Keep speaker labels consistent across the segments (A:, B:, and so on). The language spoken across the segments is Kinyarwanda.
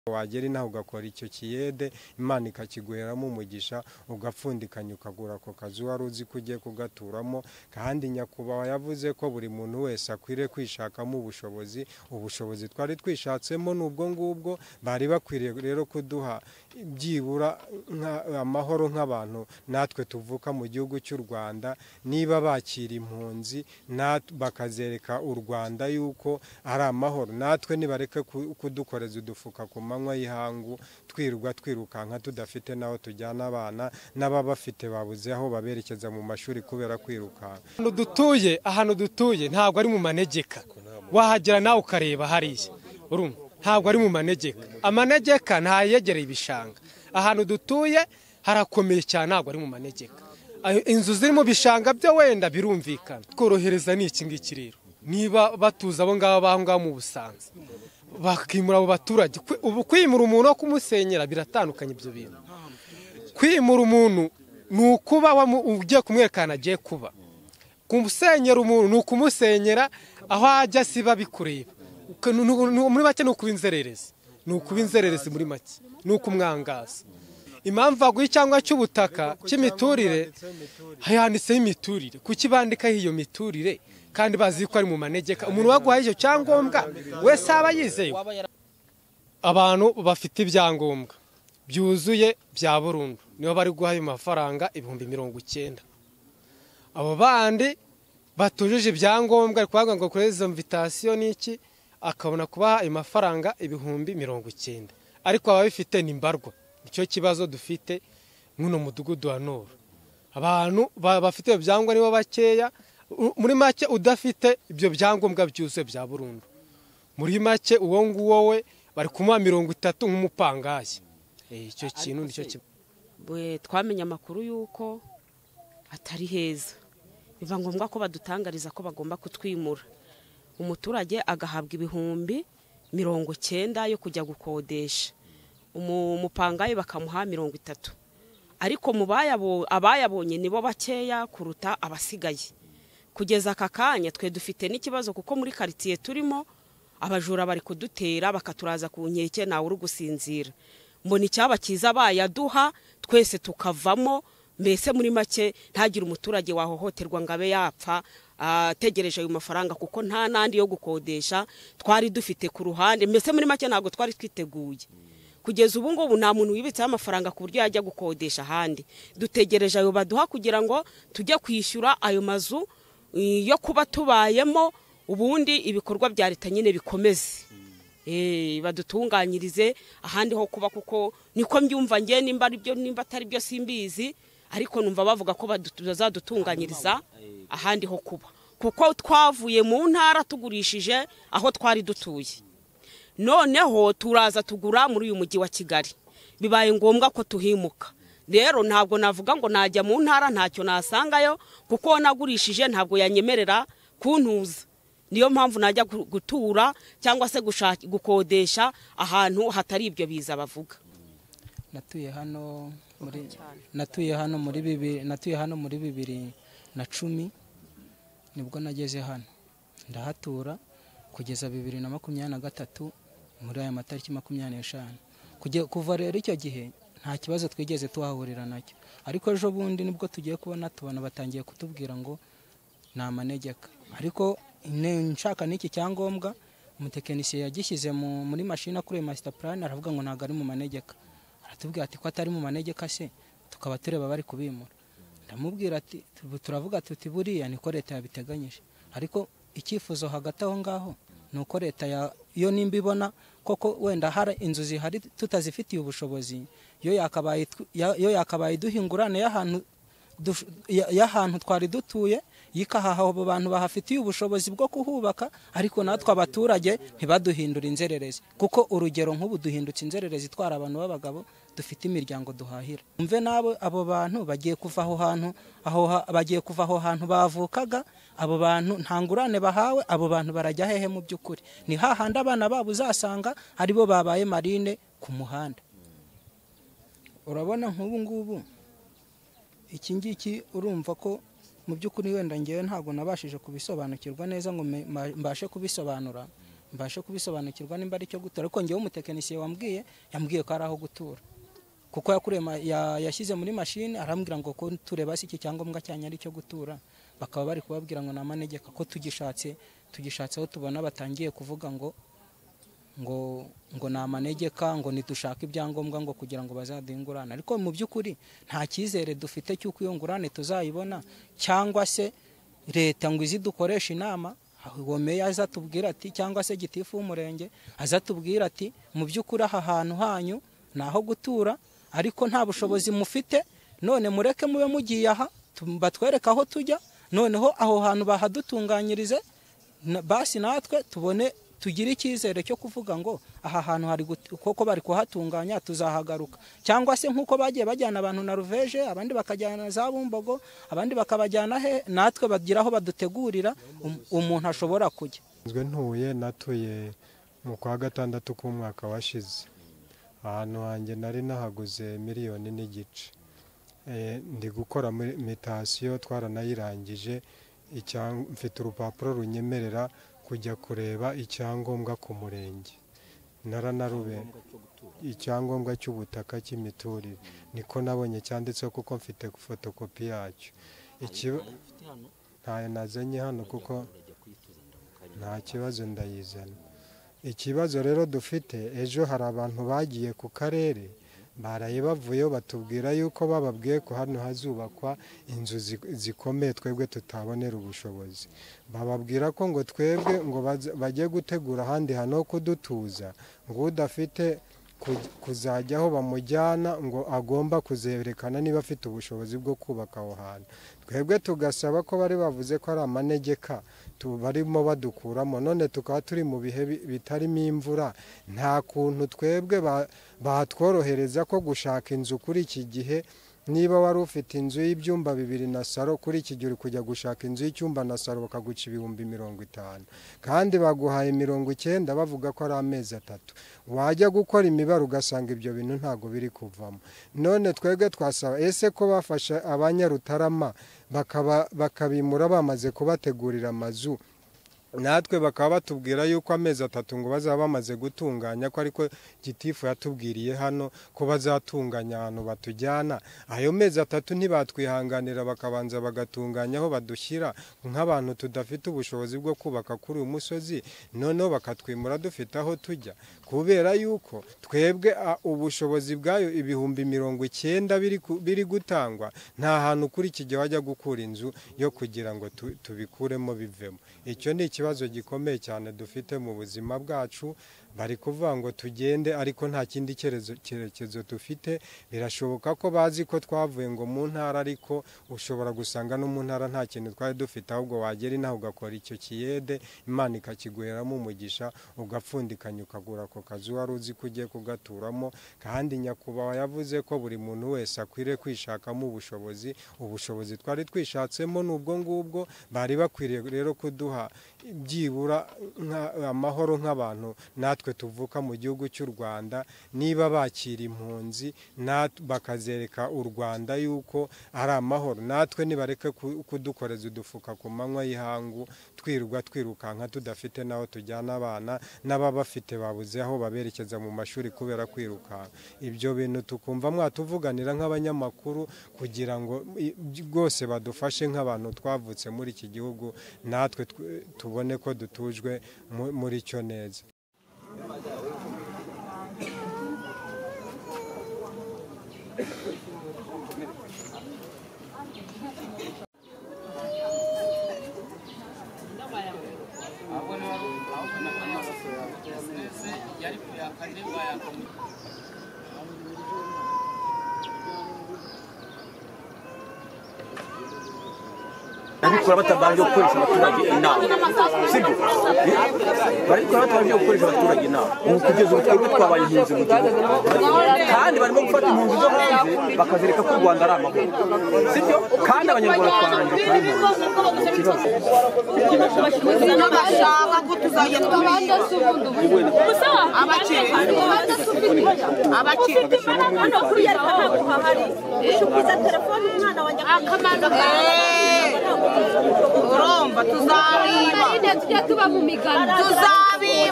A: Wagera inaha ugakora icyo kiyede, Imana ikakiguheramo umugisha, ugapfundikanya ukagura ako kazu wari uzi ko ugiye kugaturamo. Kandi nyakubahwa yavuze ko buri muntu wese akwiriye kwishakamo ubushobozi. Ubushobozi twari twishatsemo n'ubwo ngubwo, bari bakwiriye rero kuduha byibura amahoro nk'abantu natwe tuvuka mu gihugu cy'u Rwanda. Niba bakira impunzi bakazereka u Rwanda yuko ari amahoro, natwe nibareke kudukoreza udufuka ku manywa y'ihangu, twirwa twirukanka tudafite n'aho tujyana abana, n'ababafite babuze aho baberekeza mu mashuri kubera kwirukanka.
B: Ahantu dutuye ntabwo ari mu manegeka, wahagera nawe ukareba hariya, urumva ntabwo ari mu manegeka. Amanegeka ntayegereye ibishanga. Ahantu dutuye harakomeye cyane, ntabwo ari mu manegeka. Inzu ziri mu bishanga byo wenda birumvikana. Tworohereza ni iki ngiki rero, niba batuza abo ngabo aho ngaho mu Busanza bakimura abo baturage. Ubu kwimura umuntu no kumusenyera biratandukanye. Ibyo bintu, kwimura umuntu ni ukuba ugiye kumwerekana agiye kuba, kumusenyera umuntu ni ukumusenyera aho ajya siba bikureba. Muri make ni ukuba inzererezi, ni ukuba inzererezi muri make ni ukumwangaza. Impamvu aguye cyangwa cy'ubutaka cy'imiturire, handitseho imiturire, kuki bandikaho iyo miturire kandi bazi ko ari mu manegeka? Umuntu waguhaye icyo cyangombwa wese aba yizeye. Abantu bafite ibyangombwa byuzuye bya burundu nibo bari guha ayo mafaranga 90,000. Abo bandi batujuje ibyangombwa ari kuvuga ngo kuri izo invitation n'iki, akabona kubaha ayo mafaranga 90,000, ariko ababifite ni mbarwa. Nicyo kibazo dufite nk'uno mudugudu wa Noro. Abantu bafite ibyangombwa nibo bakeya. Muri make udafite ibyo byangombwa byuzuye bya burundu, muri make uwo nguwo we bari kumuha 30 nk'umupangayi. Icyo kintu nicyo kimwe.
C: Twamenye amakuru yuko atari heza, biba ngombwa ko badutangariza ko bagomba kutwimura. Umuturage agahabwa 90,000 yo kujya gukodesha, umupangayi bakamuha 30. Ariko mu abayabonye nibo bakeya kuruta abasigaye. Kugeza aka kanya twe dufite n'ikibazo, kuko muri quartier turimo abajura bari kudutera bakaturaza ku nkeke, nawe uri gusinzira. Mbona icyaba cyiza bayaduha twese tukavamo, mbese muri make ntagire umuturage wahohoterwa ngo abe yapfa ategereje ayo mafaranga, kuko nta nandi yo gukodesha twari dufite ku ruhande. Mbese muri make ntabwo twari twiteguye. Kugeza ubu ngubu nta muntu wibitseho amafaranga ku buryo yajya gukodesha ahandi. Dutegereje ayo baduha kugira ngo tujye kwishyura ayo mazu yo kuba tubayemo, ubundi ibikorwa bya leta nyine bikomeze, badutunganyirize ahandi ho kuba, kuko niko mbyumva nge, nimba ari byo nimba atari byo simbizi, ariko numva bavuga ko bazadutunganyiriza ahandi ho kuba, kuko twavuye mu ntara tugurishije aho twari dutuye, noneho turaza tugura muri uyu mujyi wa Kigali, bibaye ngombwa ko tuhimuka. Rero ntabwo navuga ngo najya mu ntara ntacyo nasangayo, kuko nagurishije ntabwo yanyemerera kuntuza. Niyo mpamvu najya gutura cyangwa se gukodesha ahantu hatari ibyo biza bavuga.
D: Natuye hano muri 2010 nibwo nageze hano, ndahatura kugeza 2023 muri aya matariki 25. Kuva rero icyo gihe nta kibazo twigeze tuhahurira nacyo, ariko ejo bundi nibwo tugiye kubona tubona batangiye kutubwira ngo ni amanegeka. Ariko nshaka n'iki cyangombwa umutekinisiye yagishyize muri mashini akuriye master plan, aravuga ngo ntabwo ari mu manegeka. Aratubwira ati ko atari mu manegeka se, tukaba tureba bari kubimura. Ndamubwira ati turavuga tuti buriya niko leta yabiteganyije, ariko icyifuzo hagati aho ngaho nuko leta yo nimba ibona koko wenda hari inzu zihari tutazifitiye ubushobozi, yo yakabaye duhingurane y'ahantu twari dutuye, yikahaha abo bantu bahafitiye ubushobozi bwo kuhubaka, ariko natwe abaturage ntibaduhindura inzererezi. Kuko urugero nk'ubu duhindutse inzererezi twara abantu b'abagabo dufite imiryango duhahira. Umve nabo abo bantu bagiye kuva aho hantu, aho bagiye kuva aho hantu bavukaga, abo bantu ntangurane bahawe, abo bantu barajya hehe mu by'ukuri? Ni hahandi abana babo uzasanga aribo babaye marine ku muhanda. Urabona nk'ubu ngubu iki ngiki urumva ko mu by'ukuri wenda ngewe ntabwo nabashije kubisobanukirwa neza ngo mbashe kubisobanura. mbashe kubisobanukirwa nimba ari cyo gutura. Ariko ngewe umutekinisiye wambwiye yambwiye ko ari aho gutura, kuko yashyize muri mashini arambwira ngo ko tureba si iki cyangombwa cyanyu ari cyo gutura. Bakaba bari kubabwira ngo ni amanegeka, ko tugishatse aho tubona batangiye kuvuga ngo ngo ngo ni amanegeka, ngo ntidushake ibyangombwa ngo kugira ngo bazaduhe ingurane. Ariko mu by'ukuri nta cyizere dufite cy'uko iyo ngurane tuzayibona, cyangwa se leta ngo izidukoreshe inama, uwo meya azatubwira ati, cyangwa se gitifu w'umurenge azatubwira ati mu by'ukuri aha hantu hanyu ni aho gutura, ariko nta bushobozi mufite, none mureke mube mugiye aha batwereka aho tujya, noneho aho hantu bahadutunganyirize basi natwe tubone tugire icyizere cyo kuvuga ngo aha hantu hari koko bari kuhatunganya tuzahagaruka. Cyangwa se nkuko bagiye bajyana abantu na Ruveje, abandi bakajyana za Bumbogo, abandi bakabajyana he, natwe bagira aho badutegurira umuntu ashobora kujya.
A: Nzwe ntuye natuye mu kwa gatandatu k'umwaka washize, ahantu hanjye nari nahaguze 1.5 miliyoni. Ndi gukora mitasiyo twaranayirangije, mfite urupapuro runyemerera kujya kureba icyangombwa ku murenge, naranarube icyangombwa cy'ubutaka cy'imiturire niko nabonye cyanditseho, kuko mfite fotokopi yacyo. Ntayo nazanye hano kuko nta kibazo ndayizana. Ikibazo rero dufite, ejo hari abantu bagiye ku karere baraye bavuyeyo batubwira yuko bababwiye ko hano hazubakwa inzu zikomeye twebwe tutabonera ubushobozi. Bababwira ko ngo twebwe ngo bajye gutegura ahandi hantu ho kudutuza, ngo udafite kuzajyaho bamujyana ngo agomba kuzerekana niba afite ubushobozi bwo kubaka aho hantu. Twebwe tugasaba ko bari bavuze ko ari amanegeka barimo badukuramo, none tukaba turi mu bihe bitarimo imvura, nta kuntu twebwe batworohereza ko gushaka inzu kuri iki gihe. Niba wari ufite inzu y'ibyumba 2 na saro, kuri iki gihe uri kujya gushaka inzu y'icyumba na saro bakaguca 50,000, kandi baguhaye 90 bavuga ko ari amezi 3. Wajya gukora imibare ugasanga ibyo bintu ntago biri kuvamo. None twebwe twasaba ese ko bafasha abanyarutarama bakabimura bamaze kubategurira amazu, natwe bakaba batubwira yuko amezi 3 ngo bazaba bamaze gutunganya, ko ariko gitifu yatubwiriye hano ko bazatunganya ahantu batujyana. Ayo mezi 3 ntibatwihanganira bakabanza bagatunganya aho badushyira nk'abantu tudafite ubushobozi bwo kubaka kuri uyu musozi, noneho bakatwimura dufite aho tujya, kubera yuko twebwe ubushobozi bwayo 90,000 biri gutangwa, nta hantu kuri iki gihe wajya gukura inzu yo kugira ngo tubikuremo bivemo. Icyo ni ikibazo gikomeye cyane dufite mu buzima bwacu. Bari kuvuga ngo tugende ariko nta kindi cyerekezo dufite. Birashoboka ko bazi ko twavuye ngo mu ntara, ariko ushobora gusanga no mu ntara nta kintu twari dufite, ahubwo wagera inaho ugakora icyo kiyede Imana ikakiguheramo umugisha, ugapfundikanya ukagura ako kazu wari uzi ko ugiye kugaturamo. Kandi nyakubahwa yavuze ko buri muntu wese akwiriye kwishakamo ubushobozi. Ubushobozi twari twishatsemo n'ubwo ngubwo, bari bakwiriye rero kuduha byibura amahoro nk'abantu natwe tuvuka mu gihugu cy'u Rwanda. Niba bakira impunzi bakazereka u Rwanda yuko ari amahoro, natwe nibareke kudukoreza udufuka ku manywa y'ihangu, twirwa twirukanka tudafite naho tujyana abana, n'ababafite babuze aho baberekeza mu mashuri kubera kwirukanka. Ibyo bintu tukumva mwatuvuganira nk'abanyamakuru kugira ngo rwose badufashe nk'abantu twavutse muri iki gihugu, natwe tubone ko dutujwe muri cyo neza.
E: Barabikora batabanje gukoresha abaturage inama, sibyo? Barabikora batabanje gukoresha abaturage inama. Ubu kugeza ubu twebwe twabaye impunzi mu gihugu, kandi barimo gufata impunzi zo hanze bakazereka ko u Rwanda ari amahoro, sibyo? Kandi abanyarwanda twarangije kuba impunzi.
F: Urumva tuzabiba, tuzabiba.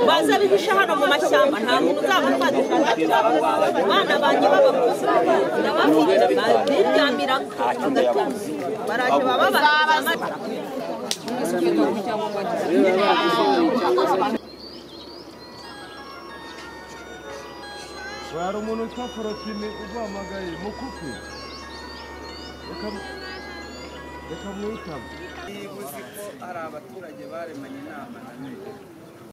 C: Baza bihisha hano mu mashyamba, nta muntu uzabafata. Abana banjye b'abakuze ndabafite, biryamira agatuza, baraje baba
F: Hari umuntu witwa Forotine uguhamagaye mukufi, reka mwitabe.
G: Niba uzi ko hari abaturage baremanye inama na mbere.